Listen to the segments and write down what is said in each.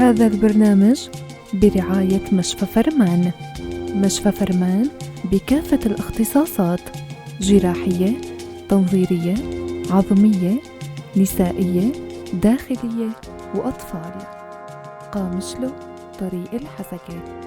هذا البرنامج برعاية مشفى فرمان. مشفى فرمان بكافة الاختصاصات: جراحية، تنظيرية، عظمية، نسائية، داخلية وأطفال. قامشلو، طريق الحسكة.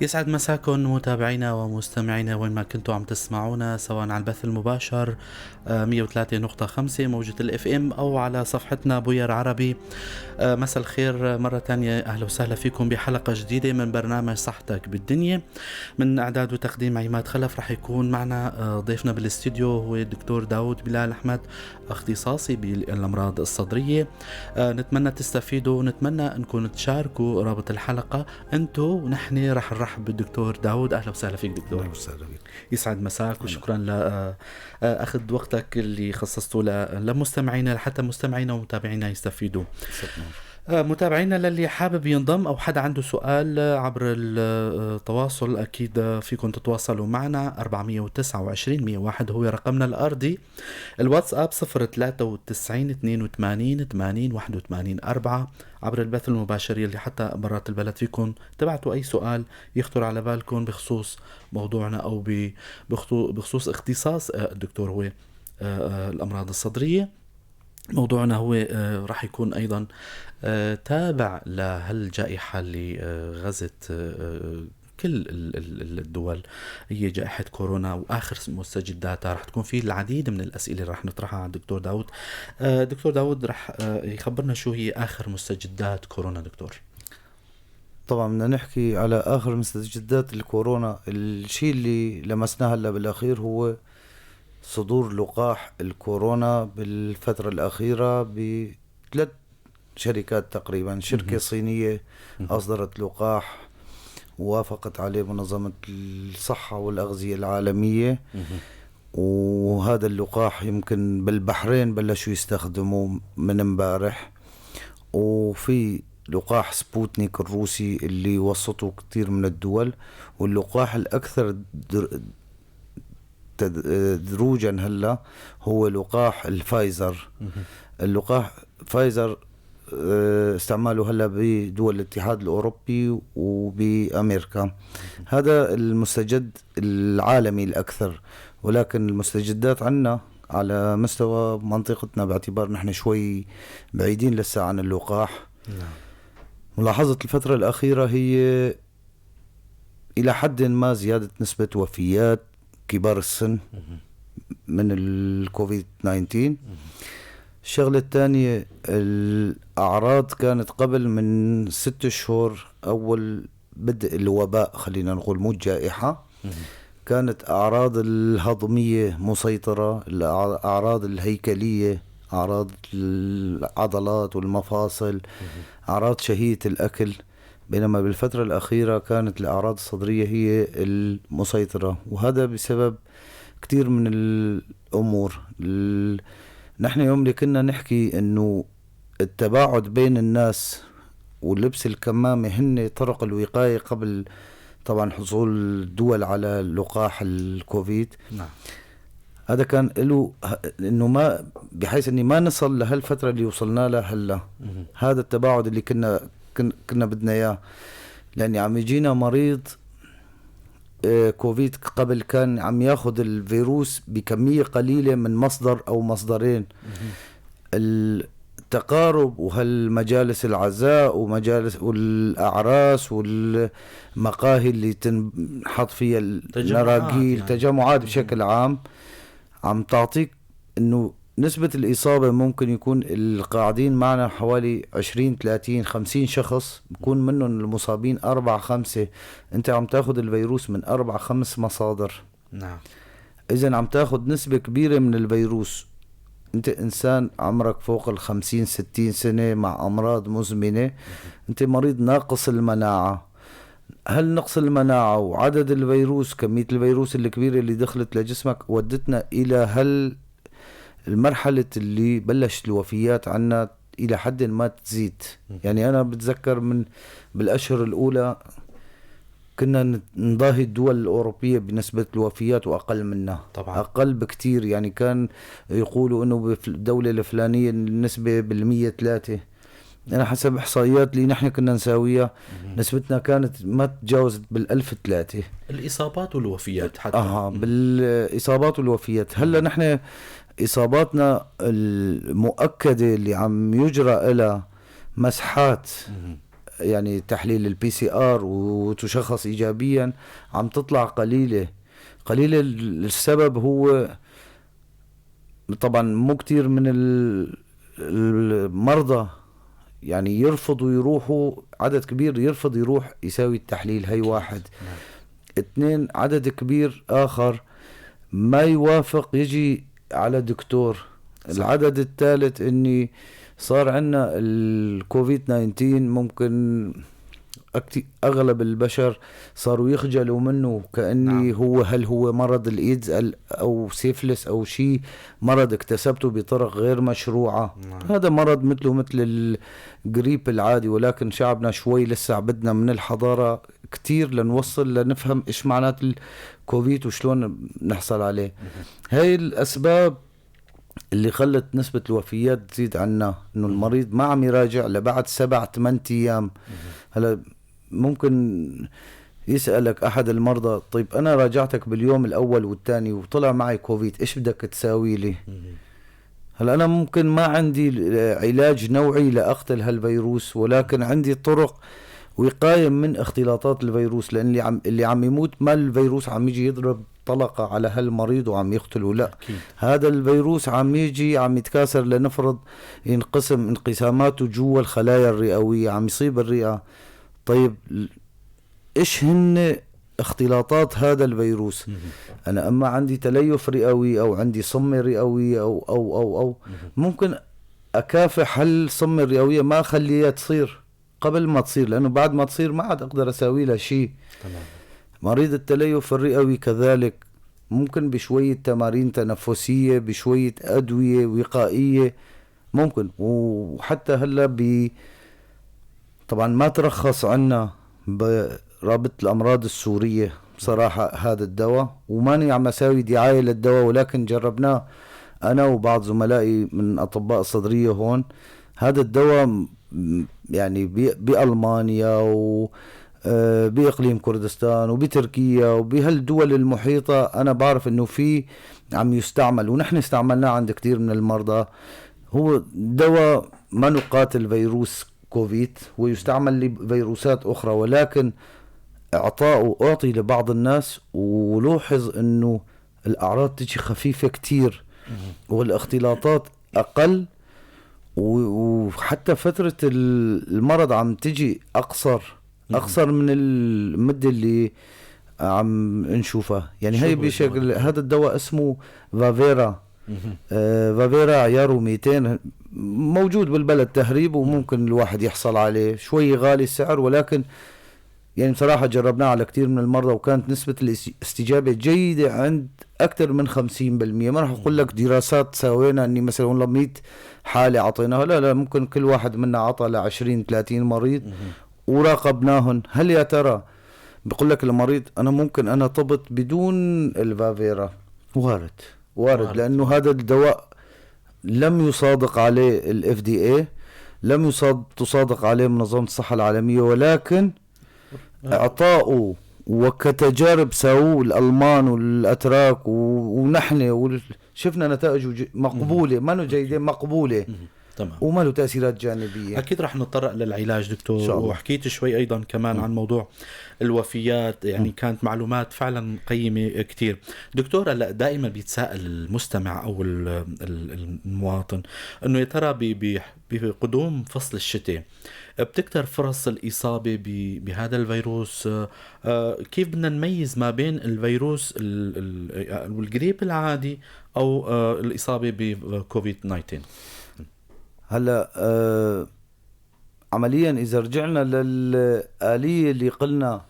يسعد مساكم متابعينا ومستمعينا وين ما كنتوا عم تسمعونا، سواء على البث المباشر 103.5 موجة ال FM او على صفحتنا بوير عربي. مساء الخير مرة تانية، اهلا وسهلا فيكم بحلقة جديدة من برنامج صحتك بالدنيا من اعداد وتقديم عماد خلف. رح يكون معنا ضيفنا بالاستديو هو الدكتور داود بلال احمد، اختصاصي بالامراض الصدرية. نتمنى تستفيدوا ونتمنى انكم تشاركوا رابط الحلقة انتو، ونحن رح نرحب بالدكتور داود. اهلا وسهلا فيك دكتور. اهلا وسهلا فيك، يسعد مساك وشكرا لاخذ وقتك اللي خصصته لمستمعينا لحتى مستمعينا ومتابعينا يستفيدوا. متابعينا للي حابب ينضم او حدا عنده سؤال عبر التواصل اكيد فيكم تتواصلوا معنا. 429 101 هو رقمنا الارضي، الواتساب 093 82 80 81 4 عبر البث المباشر اللي حتى برات البلد فيكم تبعتوا اي سؤال يخطر على بالكم بخصوص موضوعنا او بخصوص اختصاص الدكتور هو الامراض الصدرية. موضوعنا هو راح يكون أيضا تابع لهالجائحة اللي غزت كل الدول، هي جائحة كورونا وآخر مستجداتها. راح تكون في العديد من الأسئلة اللي راح نطرحها على الدكتور داود. دكتور داود راح يخبرنا شو هي آخر مستجدات كورونا دكتور. طبعا بدنا نحكي على آخر مستجدات الكورونا. الشيء اللي لمسناه هلا بالأخير هو صدور لقاح الكورونا بالفترة الأخيرة بثلاث شركات تقريبا. شركة صينية أصدرت لقاح ووافقت عليه منظمة الصحة والأغذية العالمية، وهذا اللقاح يمكن بالبحرين بلشوا يستخدموه من امبارح. وفي لقاح سبوتنيك الروسي اللي وسطه كثير من الدول، واللقاح الأكثر دروجا هلا هو لقاح الفايزر. اللقاح فايزر استعماله هلا بدول الاتحاد الأوروبي وبأمريكا. هذا المستجد العالمي الأكثر، ولكن المستجدات عنا على مستوى منطقتنا باعتبار نحن شوي بعيدين لسه عن اللقاح. ملاحظة الفترة الأخيرة هي إلى حد ما زيادة نسبة وفيات كبار السن من الكوفيد 19. الشغلة الثانية، الأعراض كانت قبل من 6 شهور أول بدء الوباء، خلينا نقول مو الجائحة، كانت أعراض الهضمية مسيطرة، الأعراض الهيكلية، أعراض العضلات والمفاصل، أعراض شهية الأكل، بينما بالفترة الأخيرة كانت الأعراض الصدرية هي المسيطرة، وهذا بسبب كتير من الأمور. نحن يوم اللي كنا نحكي إنه التباعد بين الناس ولبس الكمامة هن طرق الوقاية قبل طبعا حصول الدول على لقاح الكوفيد. نعم. هذا كان له إنه ما بحيث إني ما نصل لهالفترة اللي وصلنا لها هلا. هذا التباعد اللي كنا بدنا اياه، لاني عم يجينا مريض كوفيد قبل كان عم ياخذ الفيروس بكمية قليلة من مصدر او مصدرين. التقارب وهالمجالس العزاء ومجالس والاعراس والمقاهي اللي تنحط فيها النراجيل، يعني تجمعات بشكل عام، عم تعطيك انه نسبة الإصابة ممكن يكون القاعدين معنا حوالي 20 30 50 شخص، بكون منهم المصابين 4 5. أنت عم تاخد الفيروس من 4 5 مصادر. نعم. إذن عم تاخد نسبة كبيرة من الفيروس. أنت إنسان عمرك فوق 50 60 سنة مع أمراض مزمنة، أنت مريض ناقص المناعة. هل نقص المناعة وعدد الفيروس، كمية الفيروس الكبيرة اللي دخلت لجسمك، ودتنا إلى هل المرحلة اللي بلشت الوفيات عنا إلى حد ما تزيد. يعني أنا بتذكر من بالأشهر الأولى كنا نضاهي الدول الأوروبية بنسبة الوفيات وأقل منها. طبعا. أقل بكتير. يعني كان يقولوا إنه بالدولة الفلانية النسبة 3%. أنا حسب إحصائيات اللي نحن كنا نساويها نسبتنا كانت ما تجاوزت بالألف 3. الإصابات والوفيات حتى. بالإصابات والوفيات. هلا نحن إصاباتنا المؤكدة اللي عم يجرى لها مسحات، يعني تحليل الPCR وتشخص إيجابيا، عم تطلع قليلة قليلة. السبب هو طبعا مو كتير من المرضى يعني يرفضوا يروحوا، عدد كبير يرفض يروح يساوي التحليل. هي واحد. اثنين، عدد كبير آخر ما يوافق يجي على دكتور. العدد الثالث اني صار عنا الكوفيد 19، ممكن اغلب البشر صاروا يخجلوا منه، كأني هو هل هو مرض الايدز او سيفلس او شيء مرض اكتسبته بطرق غير مشروعة. هذا مرض مثله مثل الجريب العادي، ولكن شعبنا شوي لسه بدنا من الحضارة كتير لنوصل لنفهم ايش معنات الكوفيد وشلون نحصل عليه. هاي الاسباب اللي خلت نسبة الوفيات تزيد عنا، انه المريض ما عم يراجع لبعد 7-8 ايام. هلا ممكن يسألك احد المرضى، طيب انا راجعتك باليوم الاول والثاني وطلع معي كوفيد، ايش بدك تساوي لي؟ هلا انا ممكن ما عندي علاج نوعي لاقتل هالفيروس، ولكن عندي طرق وقاية من اختلاطات الفيروس، لان اللي عم يموت ما الفيروس عم يجي يضرب طلقة على هالمريض وعم يقتله، لا. أكيد. هذا الفيروس عم يجي عم يتكاثر، لنفرض ينقسم انقساماته جوا الخلايا الرئوية، عم يصيب الرئة. طيب ايش هن اختلاطات هذا الفيروس؟ انا اما عندي تليف رئوي او عندي صمة رئوية او او او او ممكن اكافح هالصمة الرئوية، ما اخليها تصير قبل ما تصير، لانه بعد ما تصير ما عاد اقدر اساوي لها شيء. تمام. مريض التليف الرئوي كذلك ممكن بشوية تمارين تنفسية، بشوية أدوية وقائية ممكن. وحتى هلا طبعا ما ترخص عنا برابطة الأمراض السورية بصراحة هذا الدواء، وماني عم أساوي دعاية للدواء، ولكن جربناه أنا وبعض زملائي من أطباء الصدرية هون. هذا الدواء يعني بألمانيا و بإقليم كردستان وبتركيا وبهالدول المحيطة أنا بعرف إنه في عم يستعمل، ونحن استعملناه عند كتير من المرضى. هو دواء ما نقاتل فيروس كوفيد، ويستعمل لفيروسات أخرى، ولكن إعطاؤه أعطي لبعض الناس ولوحظ إنه الأعراض تجي خفيفة كتير والاختلاطات أقل، وحتى فترة المرض عم تجي أقصر من المدة اللي عم نشوفها. يعني هي بشكل هذا الدواء اسمه فافيرا. فافيرا عياره 200، موجود بالبلد تهريب، وممكن الواحد يحصل عليه، شوي غالي السعر، ولكن يعني بصراحة جربناه على كثير من المرضى وكانت نسبة الاستجابة جيدة عند أكثر من 50%. ما راح أقول لك دراسات سوينا أني مثلا والله 100 حالة عطيناها، لا لا، ممكن كل واحد منا عطى ل 20-30 مريض وراقبناهن. هل يا ترى بقول لك المريض أنا ممكن أنا طبت بدون الفافيرا؟ وارد وارد، لأنه هذا الدواء لم يصادق عليه ال FDA، لم تصادق عليه منظمة الصحة العالمية، ولكن اعطاؤه وكتجارب سووه الألمان والأتراك ونحن شفنا نتائج مقبولة، ما جيدة، مقبولة. تمام. وما له تأثيرات جانبية. أكيد رح نتطرق للعلاج دكتور، وحكيت شوي أيضا كمان عن موضوع الوفيات، يعني كانت معلومات فعلا قيمة كتير دكتور. هلا دائما بيتساءل المستمع أو المواطن أنه يا ترى بقدوم فصل الشتاء بتكتر فرص الإصابة بهذا الفيروس؟ كيف بدنا نميز ما بين الفيروس والجريب العادي أو الإصابة بكوفيد 19؟ هلا عمليا اذا رجعنا للآلية اللي قلنا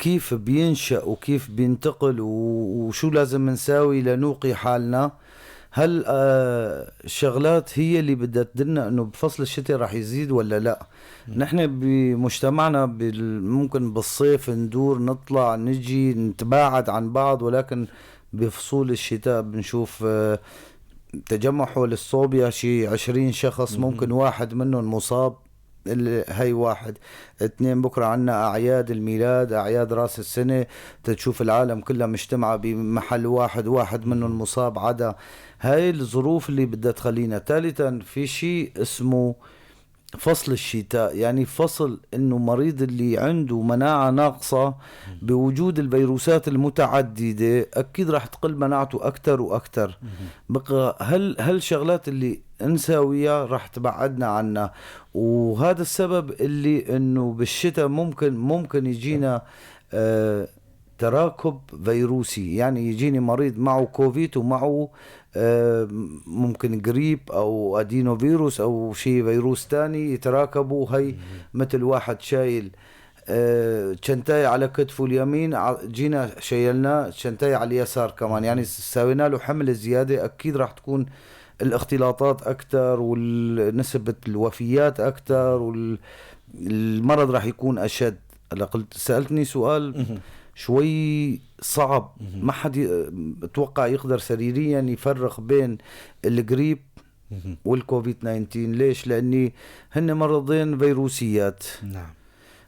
كيف بينشأ وكيف بينتقل وشو لازم نساوي لنوقي حالنا. هل الشغلات هي اللي بدها تدلنا انه بفصل الشتاء راح يزيد ولا لا؟ نحن بمجتمعنا ممكن بالصيف ندور نطلع نجي نتباعد عن بعض، ولكن بفصول الشتاء بنشوف تجمع حول الصوبيا شي 20 شخص، ممكن واحد منهم مصاب. هي واحد. اثنين، بكرة عنا أعياد الميلاد، أعياد راس السنة، تشوف العالم كلها مجتمعة بمحل واحد، واحد منهم مصاب عدا. هاي الظروف اللي بدها تخلينا. ثالثا، في شيء اسمه فصل الشتاء، يعني فصل انه مريض اللي عنده مناعة ناقصة بوجود الفيروسات المتعددة اكيد راح تقل مناعته اكثر واكثر. بقى هل شغلات اللي نساويها راح تبعدنا عنها، وهذا السبب اللي انه بالشتاء ممكن يجينا تراكب فيروسي، يعني يجيني مريض معه كوفيد ومعه ممكن جريب او ادينو فيروس او شيء فيروس تاني يتراكبوا. هي مثل واحد شايل شنتاي على كتفه اليمين، جينا شيلناه شنتاي على اليسار كمان، يعني سوينا له حمل زيادة، أكيد راح تكون الاختلاطات أكثر ونسبة الوفيات أكثر والمرض راح يكون أشد. هلا قلت سألتني سؤال شوي صعب، ما حد اتوقع يقدر سريريا يفرق بين الجريب والكوفيد 19. ليش؟ لاني هن مرضين فيروسيات. نعم،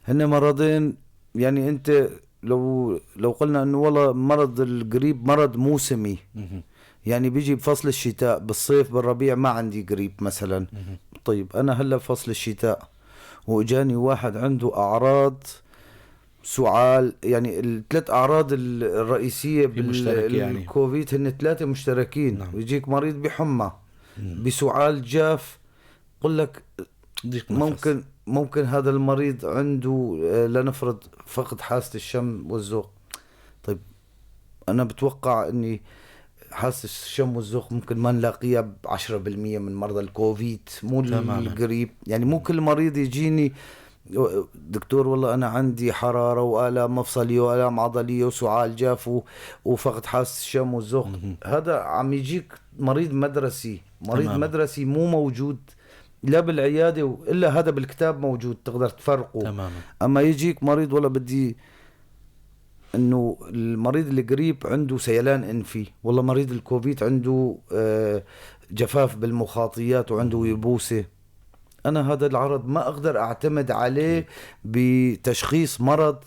هن مرضين، يعني انت لو قلنا انه والله مرض الجريب مرض موسمي، يعني بيجي بفصل الشتاء، بالصيف بالربيع ما عندي جريب مثلا. طيب انا هلا بفصل الشتاء واجاني واحد عنده اعراض سعال، يعني الثلاث اعراض الرئيسية بالكوفيد هن ثلاثة مشتركين. نعم. ويجيك مريض بحمى، بسعال جاف، قل لك ممكن هذا المريض عنده لنفرض فقد حاسه الشم والذوق. طيب انا بتوقع اني حاسه الشم والذوق ممكن ما نلاقيها ب10% من مرضى الكوفيد، مو القريب. يعني مو كل مريض يجيني دكتور والله أنا عندي حرارة وآلام مفصلية وآلام عضلية وسعال جاف وفقد حاسة الشم والذوق. هذا عم يجيك مريض مدرسي، مريض تمام. مدرسي مو موجود لا بالعيادة إلا هذا بالكتاب موجود، تقدر تفرقه تماما. أما يجيك مريض ولا بدي إنه المريض اللي قريب عنده سيلان أنفي، والله مريض الكوفيد عنده جفاف بالمخاطيات وعنده يبوسة، أنا هذا العرض ما أقدر أعتمد عليه بتشخيص مرض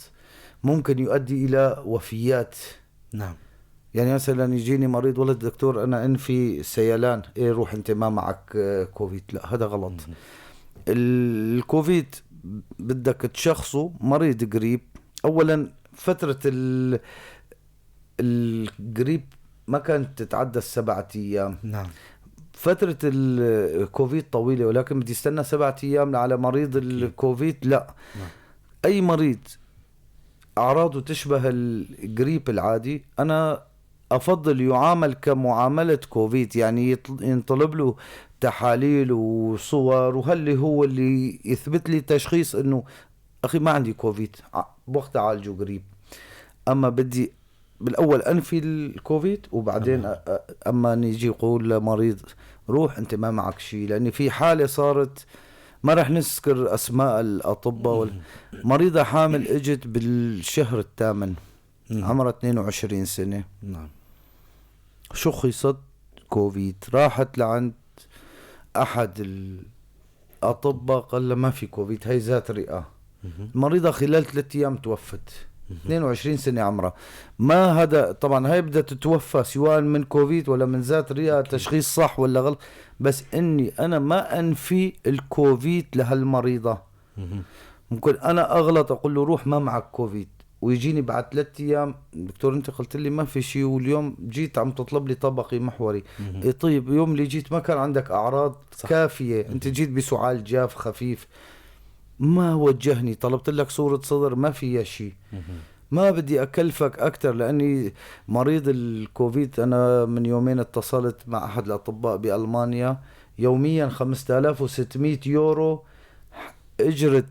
ممكن يؤدي إلى وفيات. نعم. يعني مثلا يجيني مريض والله دكتور أنا أنفي سيلان، إيه روح أنت ما معك كوفيد، لا هذا غلط. الكوفيد بدك تشخصه مريض قريب. أولا فترة القريب ما كانت تتعدى 7 أيام. نعم. فترة الكوفيد طويلة، ولكن بدي استنى 7 أيام على مريض الكوفيد، لا. نعم. أي مريض أعراضه تشبه الجريب العادي أنا أفضل يعامل كمعاملة كوفيد، يعني ينطلب له تحاليل وصور، وهل هو اللي يثبت لي تشخيص إنه أخي ما عندي كوفيد، بوقت أعالجه جريب. أما بدي بالأول أنفي الكوفيد وبعدين أما نيجي يقول لمريض روح أنت ما معك شيء، لأن في حالة صارت ما رح نذكر أسماء الأطباء، مريضة حامل إجت بالشهر 8، عمرها 22 سنة. نعم. شخصت كوفيد، راحت لعند أحد الأطباء قال لها ما في كوفيد، هي ذات رئة. المريضة خلال 3 أيام توفت، 22 سنة عمرها. ما هذا طبعا هاي بدها تتوفى سواء من كوفيد ولا من ذات رئة، تشخيص صح ولا غلط، بس اني انا ما انفي الكوفيد لهالمريضة. ممكن انا اغلط اقول له روح ما معك كوفيد، ويجيني بعد 3 أيام دكتور انت قلت لي ما في شيء واليوم جيت عم تطلب لي طبقي محوري. إيه طيب يوم اللي جيت ما كان عندك اعراض صح. كافية، انت جيت بسعال جاف خفيف، ما وجهني، طلبت لك صورة صدر ما فيها شيء. ما بدي أكلفك أكثر لأني مريض الكوفيد. أنا من يومين اتصلت مع أحد الأطباء بألمانيا، يوميا 5600 يورو إجرة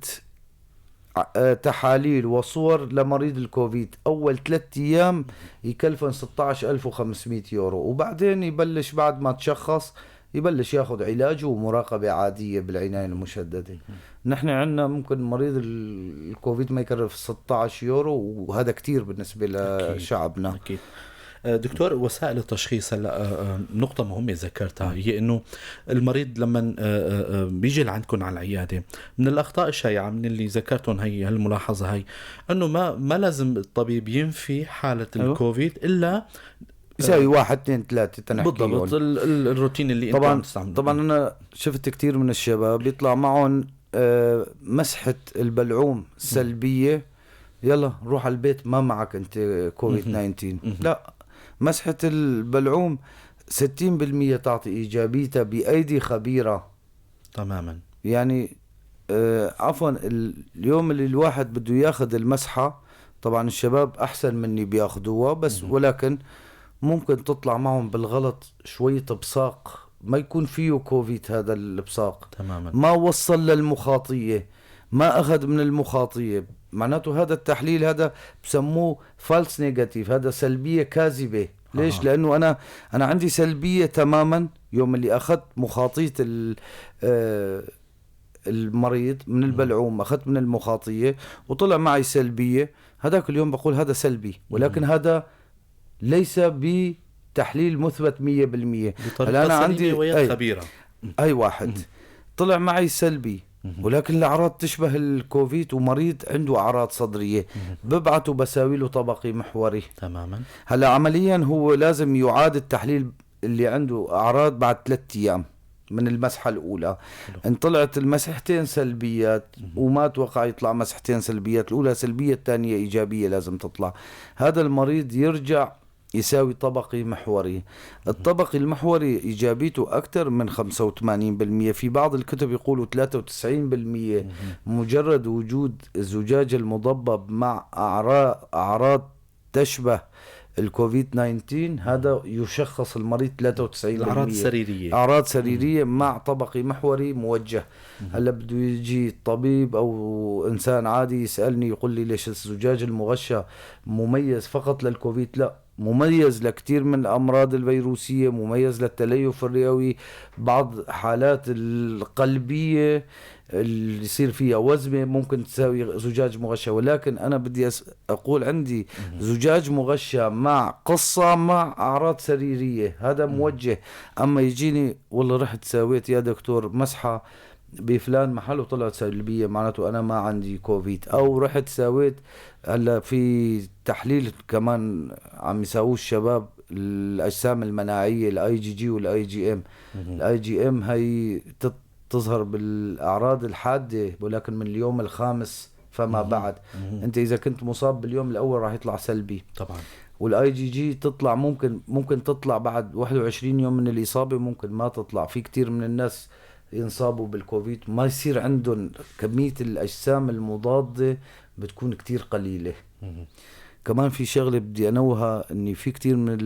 تحاليل وصور لمريض الكوفيد أول 3 أيام يكلفن 16500 يورو، وبعدين يبلش بعد ما تشخص يبلش ياخذ علاجه ومراقبة عادية بالعناية المشددة. نحن عندنا ممكن مريض الكوفيد ما يكلف 16 يورو، وهذا كتير بالنسبة لشعبنا. أكيد. دكتور، وسائل التشخيص هلا نقطة مهمة ذكرتها، هي انه المريض لما بيجي لعندكم على العيادة، من الاخطاء الشائعة من اللي ذكرتهم هي هالملاحظة هي انه ما لازم الطبيب ينفي حالة الكوفيد الا يساوي 1 2 3 تنحكي بالضبط الروتين اللي طبعا انت عم طبعا انا شفت كثير من الشباب بيطلع معهم مسحة البلعوم سلبية، يلا روح على البيت ما معك انت كوفيد 19. لا، مسحة البلعوم 60% تعطي إيجابيتها بأيدي خبيرة تماما. يعني عفوا، اليوم اللي الواحد بده ياخذ المسحة، طبعا الشباب أحسن مني بياخذوها، بس ولكن ممكن تطلع معهم بالغلط شوية بصاق ما يكون فيه كوفيد، هذا البصاق تماما ما وصل للمخاطية، ما أخذ من المخاطية، معناته هذا التحليل هذا بسموه false negative، هذا سلبية كاذبة. ليش؟ لأنه أنا عندي سلبية تماما يوم اللي أخذت مخاطية المريض من البلعوم، أخذت من المخاطية وطلع معي سلبية، هذاك اليوم بقول هذا سلبي، ولكن هذا ليس بتحليل مثبت 100%. هلا أنا عندي ويد خبيرة أي واحد طلع معي سلبي ولكن الأعراض تشبه الكوفيد ومريض عنده أعراض صدرية، ببعته بساوي له طبقي محوري تماما. هلا عمليا هو لازم يعاد التحليل اللي عنده أعراض بعد 3 أيام من المسحة الأولى. إن طلعت المسحتين سلبيات، وما توقع يطلع مسحتين سلبيات، الأولى سلبية الثانية إيجابية لازم تطلع، هذا المريض يرجع يساوي طبقي محوري. الطبقي المحوري إيجابيته أكثر من 85%، في بعض الكتب يقولوا 93%. مجرد وجود الزجاج المضبب مع أعراض تشبه الكوفيد 19 هذا يشخص المريض 93%. الأعراض السريرية، أعراض سريرية مع طبقي محوري موجه. هلا بده يجي الطبيب أو إنسان عادي يسألني يقول لي ليش الزجاج المغشى مميز فقط للكوفيد؟ لا، مميز لكثير من الأمراض الفيروسية، مميز للتليف الرئوي، بعض حالات القلبية اللي يصير فيها وزمة ممكن تساوي زجاج مغشى. ولكن أنا بدي أقول عندي زجاج مغشى مع قصة مع أعراض سريرية، هذا موجه. أما يجيني والله رحت ساويت يا دكتور مسحة بفلان محل وطلعت سلبية، معناته أنا ما عندي كوفيد. أو رحت ساويت، هلا في تحليل كمان عم يساووه الشباب، الأجسام المناعية الاي جي جي والاي جي ام. الاي جي ام هي تظهر بالأعراض الحادة ولكن من اليوم الخامس فما بعد. أنت إذا كنت مصاب باليوم الأول راح يطلع سلبي طبعا، والاي جي جي تطلع ممكن تطلع بعد 21 يوم من الإصابة، ممكن ما تطلع. في كتير من الناس ينصابوا بالكوفيد ما يصير عندهم كمية الأجسام المضادة بتكون كتير قليلة. كمان في شغلة بدي أنوها، إني في كتير من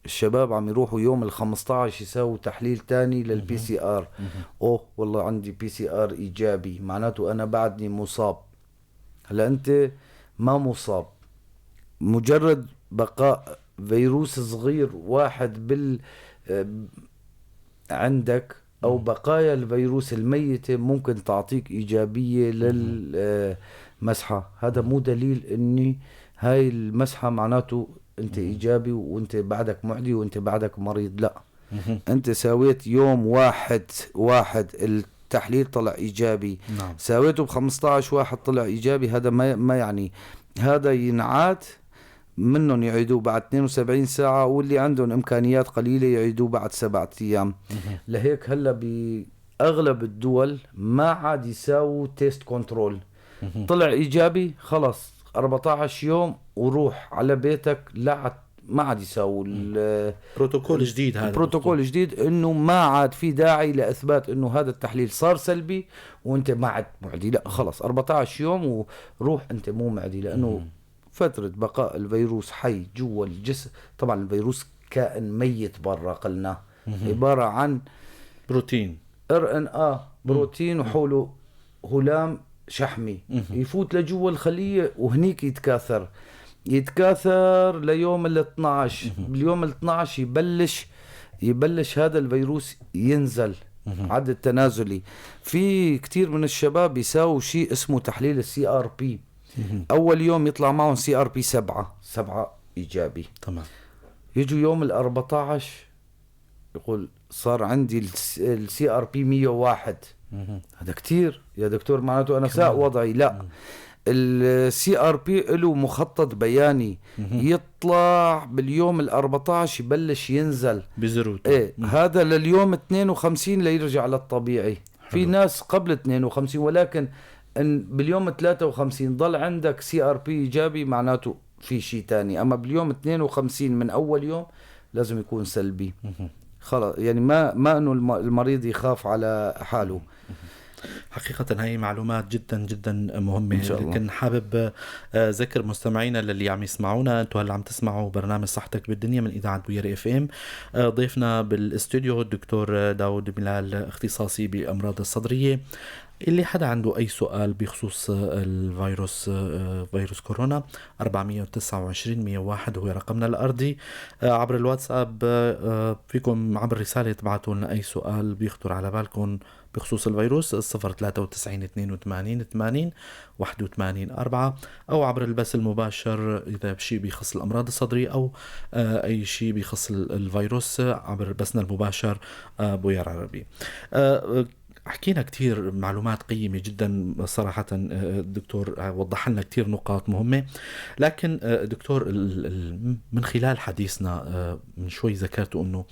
الشباب عم يروحوا يوم 15 يساووا تحليل تاني لل PCR. أوه والله عندي PCR إيجابي، معناته أنا بعدني مصاب. هلا أنت ما مصاب، مجرد بقاء فيروس صغير واحد عندك أو بقايا الفيروس الميتة ممكن تعطيك إيجابية للمسحة. هذا مو دليل إني هاي المسحة معناته أنت إيجابي وأنت بعدك معدي وأنت بعدك مريض. لا، أنت ساويت يوم واحد التحليل طلع إيجابي. نعم. ساويته ب15 طلع إيجابي، هذا ما يعني هذا ينعاد منهم يعيدوه بعد 72 ساعة، واللي عندهم إمكانيات قليلة يعيدوه بعد 7 أيام. لهيك هلأ بأغلب الدول ما عاد يساووا test control. طلع إيجابي خلص 14 يوم وروح على بيتك، لا ما عاد يساووا بروتوكول جديد. هذا بروتوكول جديد انه ما عاد في داعي لاثبات انه هذا التحليل صار سلبي وانت ما عاد معدي. لا خلص 14 يوم وروح، انت مو معدي، لانه فترة بقاء الفيروس حي جوا الجسم. طبعا الفيروس كائن ميت برا، قلنا عبارة عن بروتين RNA بروتين وحوله هلام شحمي، يفوت لجوا الخلية وهنيك يتكاثر ليوم ال 12. باليوم ال 12 يبلش هذا الفيروس ينزل عدد تنازلي. في كتير من الشباب يساووا شيء اسمه تحليل ال CRP. اول يوم يطلع معهم CRP 7 ايجابي، تمام. يجوا يوم ال 14 يقول صار عندي ال CRP 101. هذا كتير يا دكتور، معناته انا ساء وضعي. لا، ال CRP له مخطط بياني، يطلع باليوم ال 14 يبلش ينزل بذروته. ايه، هذا لليوم 52 ليرجع للطبيعي. حلو. في ناس قبل 52، ولكن ان باليوم 53 ضل عندك CRP ايجابي معناته في شيء تاني. اما باليوم 52 من اول يوم لازم يكون سلبي. خلاص، يعني ما انه المريض يخاف على حاله. حقيقة هاي معلومات جدا جدا مهمة. لكن حابب ذكر مستمعينا للي عم يسمعونا، انتم هلا عم تسمعوا برنامج صحتك بالدنيا من إذاعة بوير FM. ضيفنا بالاستوديو الدكتور داود بلال، اختصاصي بأمراض الصدرية. اللي حدا عنده أي سؤال بخصوص الفيروس، فيروس كورونا، 429 101 هو رقمنا الأرضي. عبر الواتساب فيكم عبر رسالة تبعتوا لنا أي سؤال بيخطر على بالكم بخصوص الفيروس، 093 82 80 81 4، أو عبر البث المباشر إذا بشيء بيخص الأمراض الصدرية أو أي شيء بيخص الفيروس عبر بثنا المباشر بوير عربي. حكينا كتير معلومات قيمة جدا صراحة، الدكتور وضح لنا كتير نقاط مهمة. لكن دكتور، من خلال حديثنا من شوي ذكرت أنه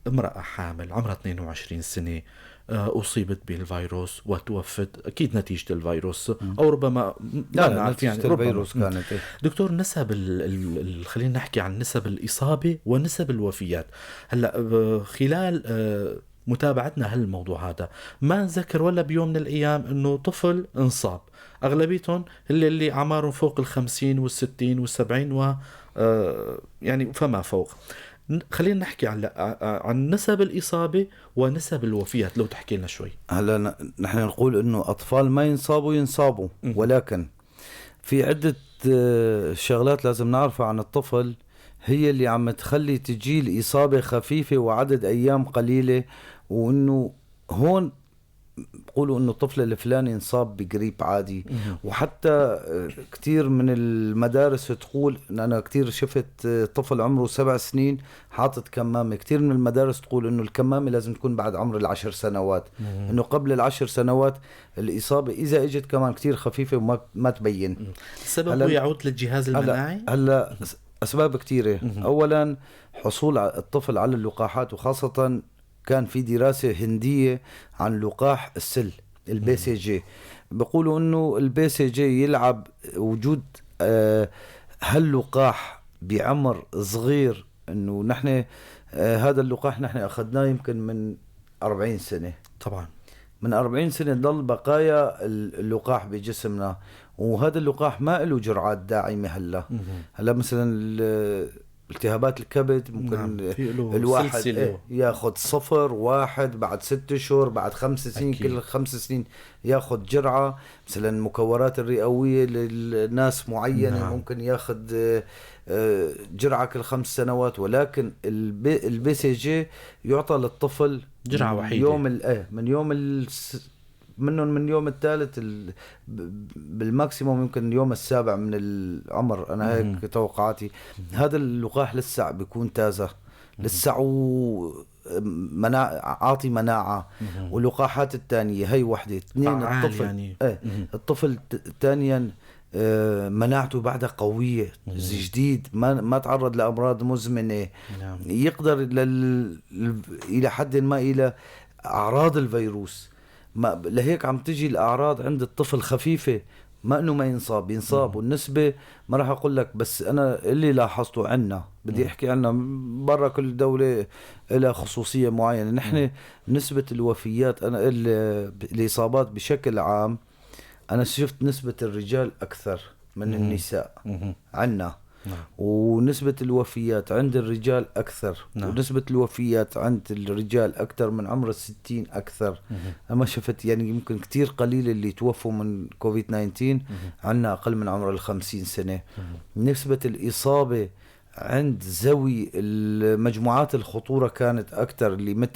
امرأة حامل عمرها 22 سنة أصيبت بالفيروس وتوفت، أكيد نتيجة الفيروس أو ربما لا نتيجة يعني الفيروس كانت. دكتور، نسب خلينا نحكي عن نسب الإصابة ونسب الوفيات. هلأ خلال متابعتنا هالموضوع هذا ما نذكر ولا بيوم من الأيام أنه طفل انصاب، أغلبيتهم اللي أعمارهم فوق 50 وال60 وال70 و يعني فما فوق. خلينا نحكي عن نسب الإصابة ونسب الوفيات لو تحكي لنا شوي. هلا نحن نقول إنه أطفال ما ينصابوا، ولكن في عدة شغلات لازم نعرفها عن الطفل هي اللي عم تخلي تجي الإصابة خفيفة وعدد أيام قليلة. وإنه هون بقولوا إنه الطفل الفلاني انصاب بجريب عادي. وحتى كتير من المدارس تقول، أنا كتير شفت طفل عمره 7 سنين حاطط كمامة. كتير من المدارس تقول إنه الكمامة لازم تكون بعد عمر 10 سنوات، إنه قبل 10 سنوات الإصابة إذا إجت كمان كتير خفيفة وما تبين. السبب هو يعود للجهاز المناعي؟ هلا أسباب كتيرة. أولا حصول الطفل على اللقاحات، وخاصة كان في دراسة هندية عن لقاح السل ال BCG، بيقولوا انه ال BCG يلعب وجود هاللقاح بعمر صغير، انه نحن هذا اللقاح نحن اخذناه يمكن من 40 سنة. طبعا من 40 سنة ضل بقايا اللقاح بجسمنا، وهذا اللقاح ما له جرعات داعمة. هلا مثلا التهابات الكبد ممكن نعم. الواحد ياخذ 0 1 بعد 6 اشهر، بعد 5 سنين. أكيد. كل 5 سنين ياخذ جرعة. مثلا المكورات الرئوية للناس معينة نعم. ممكن ياخذ جرعة كل 5 سنوات، ولكن ال BCG يعطى للطفل جرعة وحيدة يوم من يوم من يوم الثالث بال maximum يمكن اليوم السابع من العمر. انا هيك توقعاتي. هذا اللقاح لسه بيكون تازه، لسه عاطي مناعه. واللقاحات الثانيه هي وحده، اثنين الطفل يعني. الطفل ثانيا مناعته بعدها قويه، جديد، ما تعرض لامراض مزمنه. نعم. يقدر الى حد ما الى اعراض الفيروس. ما لهيك عم تجي الأعراض عند الطفل خفيفة، ما أنه ما ينصاب، ينصاب. والنسبة ما راح أقول لك، بس أنا اللي لاحظته عنا، بدي أحكي عنا، برا كل دولة لها خصوصية معينة. نحن نسبة الوفيات، أنا الإصابات بشكل عام، أنا شفت نسبة الرجال أكثر من النساء عنا. نعم. ونسبة الوفيات عند الرجال أكثر. نعم. ونسبة الوفيات عند الرجال أكثر من عمر 60 أكثر. أما شفت يعني يمكن كتير قليل اللي توفوا من كوفيد 19 عندنا أقل من عمر 50 سنة. نسبة الإصابة عند ذوي المجموعات الخطورة كانت أكثر، اللي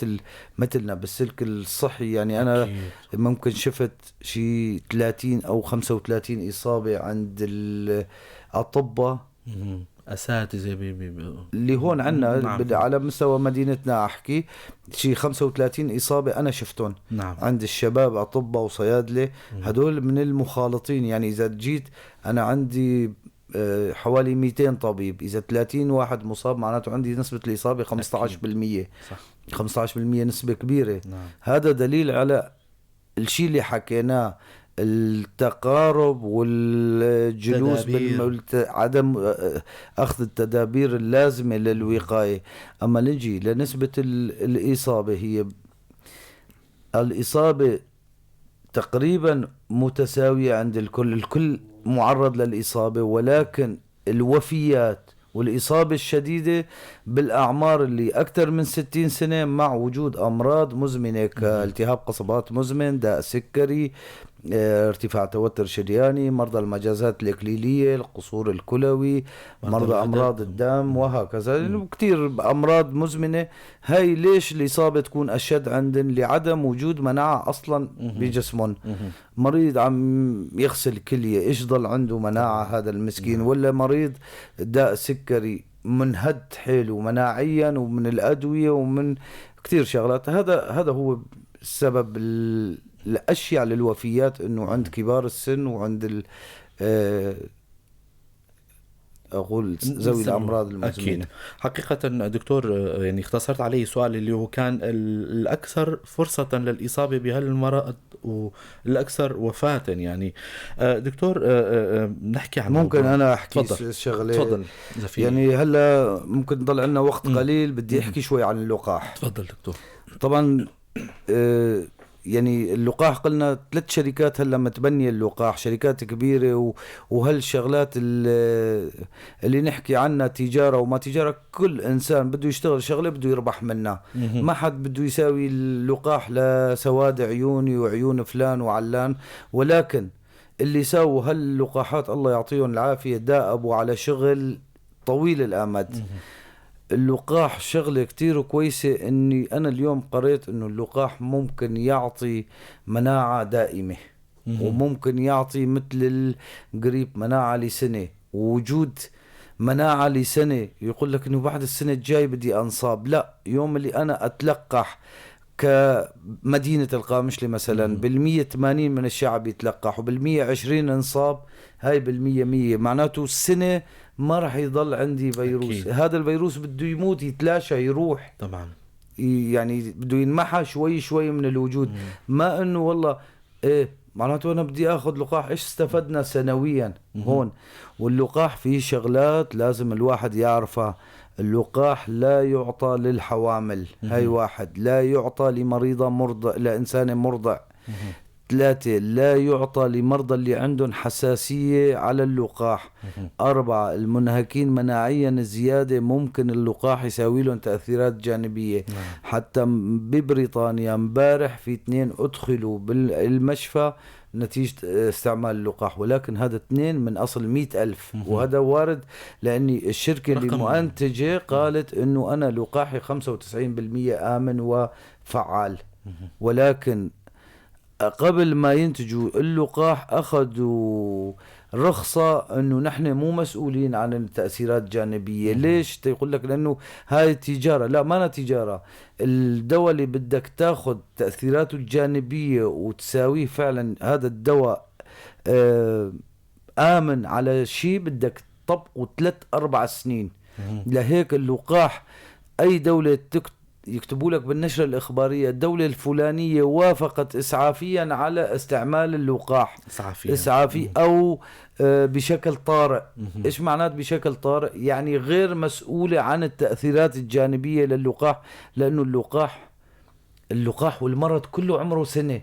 مثلنا بالسلك الصحي. يعني أنا أكيد. ممكن شفت شي 30 أو 35 إصابة عند الأطباء، أساتذة اللي هون عنا. نعم. على مستوى مدينتنا أحكي شي 35 إصابة أنا شفتهم. نعم. عند الشباب أطباء وصيادلة، هدول من المخالطين. يعني إذا جيت أنا عندي حوالي 200 طبيب، إذا 30 واحد مصاب معناته عندي نسبة الإصابة 15%. صح. 15% نسبة كبيرة. نعم. هذا دليل على الشيء اللي حكيناه، التقارب والجلوس، عدم أخذ التدابير اللازمة للوقاية. أما نجي لنسبة الإصابة، هي الإصابة تقريبا متساوية عند الكل، الكل معرض للإصابة، ولكن الوفيات والإصابة الشديدة بالأعمار اللي أكثر من 60 سنة مع وجود أمراض مزمنة كالتهاب قصبات مزمن، داء سكري، ارتفاع توتر شرياني، مرضى المجازات الإكليلية، القصور الكلوي، مرضى أمراض الدم، وهكذا. كثير أمراض مزمنة. هاي ليش الإصابة تكون أشد عندن؟ لعدم وجود مناعة أصلا بجسمهم. مريض عم يغسل كلية، إيش ضل عنده مناعة هذا المسكين؟ ولا مريض داء سكري منهد حيله مناعيا ومن الأدوية ومن كثير شغلات. هذا هو السبب الأشياء للوفيات، إنه عند كبار السن وعند أقول ذوي الأمراض المزمنة. أكيد. حقيقة دكتور، يعني اختصرت علي سؤال اللي هو كان الأكثر فرصة للإصابة بهالمرض والأكثر وفاة. يعني دكتور، نحكي عن ممكن أنا أحكي شغلة. تفضل. يعني هلا ممكن ضل عندنا وقت قليل، بدي أحكي شوي عن اللقاح. تفضل دكتور. طبعا يعني اللقاح قلنا 3 شركات هلا متبنية اللقاح، شركات كبيرة، وهالشغلات اللي نحكي عنها تجارة وما تجارة، كل إنسان بده يشتغل شغلة بده يربح منها. ما حد بده يساوي اللقاح لسواد عيوني وعيون فلان وعلان، ولكن اللي ساووا هاللقاحات الله يعطيهم العافية داقبوا على شغل طويل الأمد. اللقاح شغلة كتير كويسة. اني انا اليوم قريت انه اللقاح ممكن يعطي مناعة دائمة، وممكن يعطي مثل القريب مناعة لسنة. ووجود مناعة لسنة يقول لك انه بعد السنة الجاي بدي انصاب، لا، يوم اللي انا اتلقح كمدينة القامشلي مثلا 180 من الشعب يتلقح، وبالمية 20 انصاب، هاي 100% معناته السنة ما راح يضل عندي فيروس. أكيد. هذا الفيروس بده يموت، يتلاشى، يروح طبعا، يعني بده ينمحى شوي شوي من الوجود. ما انه والله ايه معناته انا بدي اخذ لقاح، ايش استفدنا سنويا هون؟ واللقاح فيه شغلات لازم الواحد يعرفها. اللقاح لا يعطى للحوامل، هاي واحد. لا يعطى لمريضة مرضع، لإنسان مرضع. 3 لا يعطى لمرضى اللي عندهم حساسية على اللقاح. 4 المنهكين مناعيا زيادة ممكن اللقاح يساوي لهم تأثيرات جانبية. حتى ببريطانيا امبارح في 2 أدخلوا بالمشفى نتيجة استعمال اللقاح، ولكن هذا 2 من أصل 100,000، وهذا وارد لأن الشركة اللي مؤنتجة قالت أنه أنا لقاحي 95% آمن وفعال، ولكن قبل ما ينتجوا اللقاح أخذوا رخصة أنه نحن مو مسؤولين عن التأثيرات الجانبية. ليش؟ تقول لك لأنه هاي تجارة. لا، ما أنا تجارة. الدواء اللي بدك تاخذ تأثيراته الجانبية وتساويه فعلا هذا الدواء آمن على شيء بدك تطبقه 3-4 سنين. لهيك اللقاح أي دولة يكتبوا لك بالنشرة الإخبارية الدولة الفلانية وافقت إسعافيا على استعمال اللقاح إسعافي أو بشكل طارئ. إيش معنات بشكل طارئ؟ يعني غير مسؤولة عن التأثيرات الجانبية للقاح، لأنه اللقاح والمرض كله عمره سنة.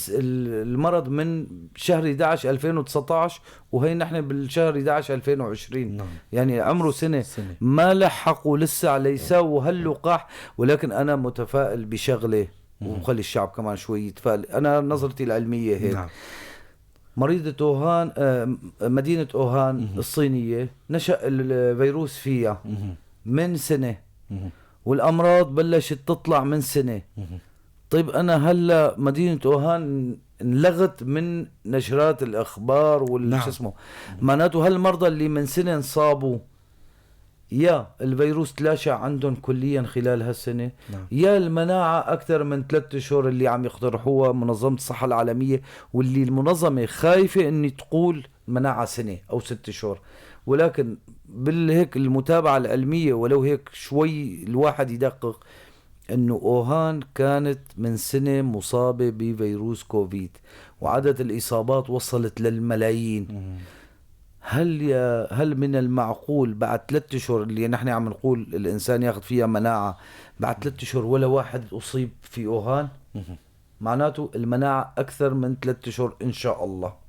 المرض من شهر 11 2019 وهي نحن بالشهر 11 2020. نعم. يعني عمره سنة. ما لحقوا لسه ليساووا هاللقاح. ولكن أنا متفائل بشغلة وخلي الشعب كمان شوي يتفائل. أنا نظرتي العلمية هيك. نعم. مريضة أوهان، مدينة أوهان الصينية نشأ الفيروس فيها من سنة، والأمراض بلشت تطلع من سنة. طيب أنا هلأ مدينة أوهان انلغت من نشرات الأخبار والش اسمه. معناته هالمرضى اللي من سنة انصابوا يا الفيروس تلاشى عندهم كليا خلال هالسنة. نعم. يا المناعة أكثر من 3 أشهر اللي عم يقترحوها منظمة الصحة العالمية، واللي المنظمة خايفة أن تقول مناعة سنة أو 6 أشهر. ولكن بالهيك المتابعة العلمية ولو هيك شوي الواحد يدقق أنه أوهان كانت من سنة مصابة بفيروس كوفيد وعدد الإصابات وصلت للملايين. هل من المعقول بعد 3 أشهر اللي نحن عم نقول الإنسان ياخذ فيها مناعة، بعد 3 أشهر ولا واحد أصيب في أوهان؟ معناته المناعة أكثر من 3 أشهر إن شاء الله.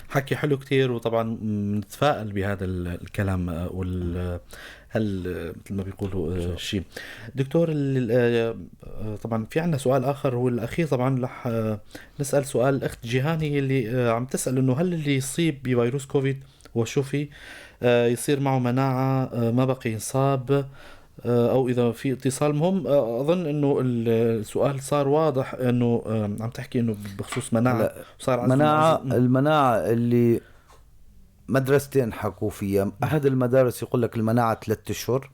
حكي حلو كتير، وطبعا نتفائل بهذا الكلام وال هل مثل ما بيقولوا شيء. دكتور، طبعا في عنا سؤال آخر هو الأخير. طبعا رح نسأل سؤال الأخت جيهاني اللي عم تسأل إنه هل اللي يصيب بفيروس كوفيد وشوفي يصير معه مناعة ما بقي ينصاب، أو إذا في اتصال؟ مهم أظن إنه السؤال صار واضح، إنه عم تحكي إنه بخصوص مناعة. صار مناعة. المناعة اللي مدرستين حكوا فيها، أحد المدارس يقول لك المناعة 3 أشهر،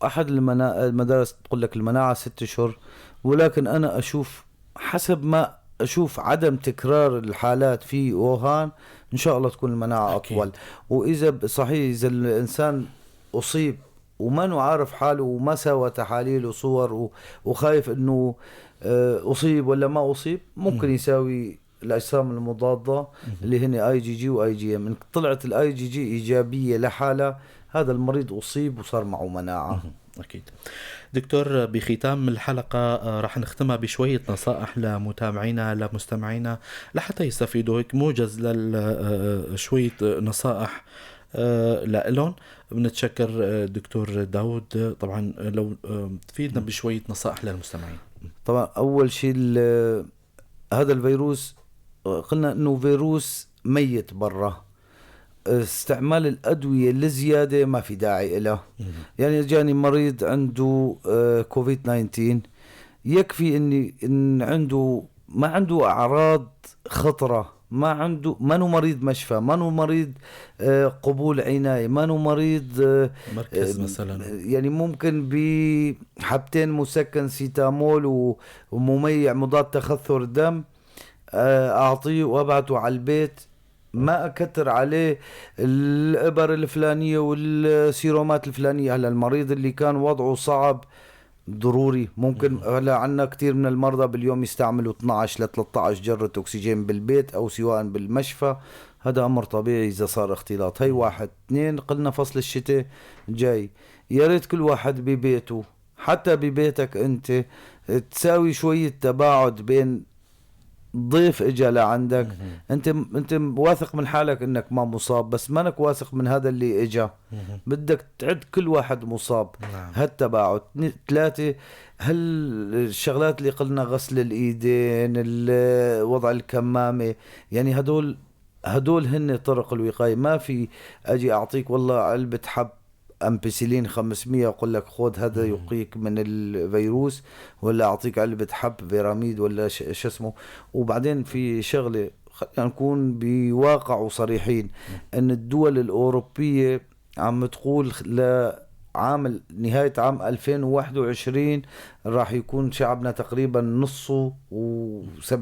وأحد المدارس تقول لك المناعة 6 أشهر. ولكن أنا أشوف حسب ما أشوف عدم تكرار الحالات في ووهان إن شاء الله تكون المناعة أطول. وإذا صحيح إذا الإنسان أصيب وما عارف حاله وما سوى تحاليل وصور وخايف إنه أصيب ولا ما أصيب، ممكن يساوي الأجسام المضادة اللي هن اي جي جي واي جي ام. طلعت الاي جي جي إيجابية لحالة، هذا المريض أصيب وصار معه مناعة. أكيد. دكتور، بختام الحلقة راح نختمها بشوية نصائح لمتابعينا لمستمعينا لحتى يستفيدوا، هيك موجز لشوية نصائح لهم. بنتشكر دكتور داود، طبعا لو تفيدنا بشوية نصائح للمستمعين. طبعا أول شيء هذا الفيروس قلنا أنه فيروس ميت برا، استعمال الأدوية لزيادة ما في داعي له. يعني جاني مريض عنده كوفيد 19، يكفي إن عنده ما عنده أعراض خطرة، ما عنده، ما هو مريض مشفى، ما هو مريض قبول عناية، ما هو مريض مركز مثلا، يعني ممكن بحبتين مسكن سيتامول ومميع مضاد تخثر دم أعطيه وأبعته على البيت، ما أكثر عليه الإبر الفلانية والسيرومات الفلانية. هلا المريض اللي كان وضعه صعب ضروري ممكن، هلا عنا كتير من المرضى باليوم يستعملوا 12 ل 13 جرة أكسجين بالبيت أو سواء بالمشفى، هذا أمر طبيعي إذا صار اختلاط. هي واحد. اثنين، قلنا فصل الشتاء جاي، يا ريت كل واحد ببيته، حتى ببيتك أنت تساوي شوية تباعد بين ضيف اجى لعندك، انت واثق من حالك انك ما مصاب، بس مانك واثق من هذا اللي اجى، بدك تعد كل واحد مصاب. نعم. هالتباعد. ثلاثة، هل الشغلات اللي قلنا غسل الايدين، وضع الكمامة، يعني هدول هن طرق الوقاية. ما في اجي اعطيك والله علبة حب أمبسيلين 500 أقول لك خذ هذا يقيك من الفيروس، ولا أعطيك علبة حب فيراميد ولا شو اسمه. وبعدين في شغلة خلينا نكون بواقع وصريحين، أن الدول الأوروبية عم تقول لعام نهاية عام 2021 راح يكون شعبنا تقريبا نصه و70%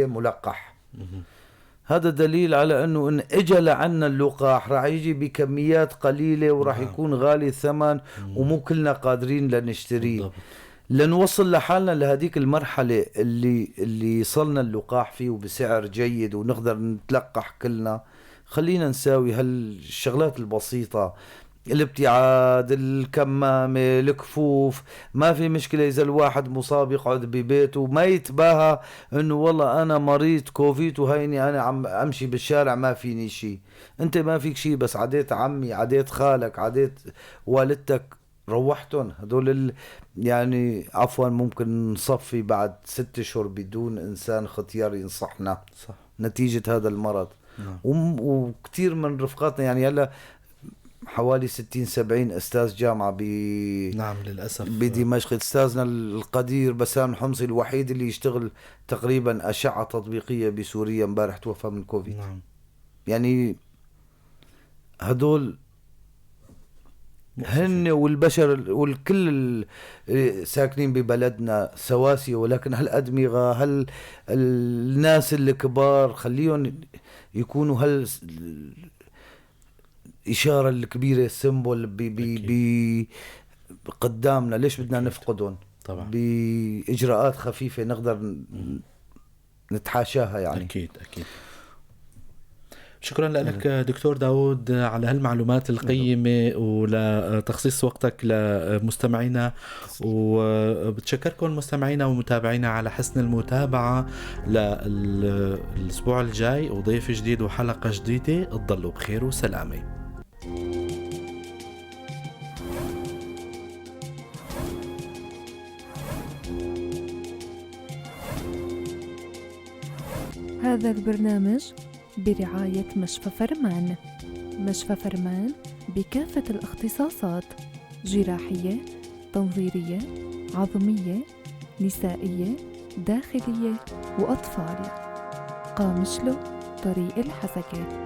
ملقح. هذا دليل على انه ان اجى لعنا اللقاح راح يجي بكميات قليله وراح يكون غالي الثمن ومو كلنا قادرين لنشتريه. لنوصل لحالنا لهذيك المرحله اللي صلنا اللقاح فيه وبسعر جيد ونقدر نتلقح كلنا، خلينا نساوي هالشغلات البسيطه، الابتعاد، الكمامة، الكفوف. ما في مشكلة إذا الواحد مصاب يقعد ببيته، ما يتباهى إنه والله أنا مريض كوفيد وهيني أنا عم أمشي بالشارع ما فيني شيء. أنت ما فيك شيء، بس عديت عمي، عديت خالك، عديت والدتك، روحتهم هدول يعني عفوا ممكن نصفي بعد 6 أشهر بدون إنسان ختيار ينصحنا. صح. نتيجة هذا المرض. نعم. وكثير من رفقاتنا يعني هلا حوالي 60-70 أستاذ جامعة نعم للأسف بدمشق. أستاذنا القدير بسام الحمصي الوحيد اللي يشتغل تقريبا أشعة تطبيقية بسوريا امبارح توفى من كوفيد. نعم. يعني هدول هن والبشر والكل ساكنين ببلدنا سواسية، ولكن هالأدمغة، هال الناس الكبار خليهم يكونوا هال الإشارة الكبيرة، ال symbol بي قدامنا. ليش بدنا نفقدهم؟ طبعا. بإجراءات خفيفة نقدر نتحاشاها يعني. أكيد أكيد. شكرا لك دكتور داود على هالمعلومات القيمة ولتخصيص وقتك لمستمعينا، وبتشكركم مستمعينا ومتابعينا على حسن المتابعة. للأسبوع الجاي وضيف جديد وحلقة جديدة. تضلوا بخير وسلامة. هذا البرنامج برعاية مشفى فرمان. مشفى فرمان بكافة الاختصاصات: جراحية، تنظيرية، عظمية، نسائية، داخلية وأطفال. قامشلو، طريق الحسكة.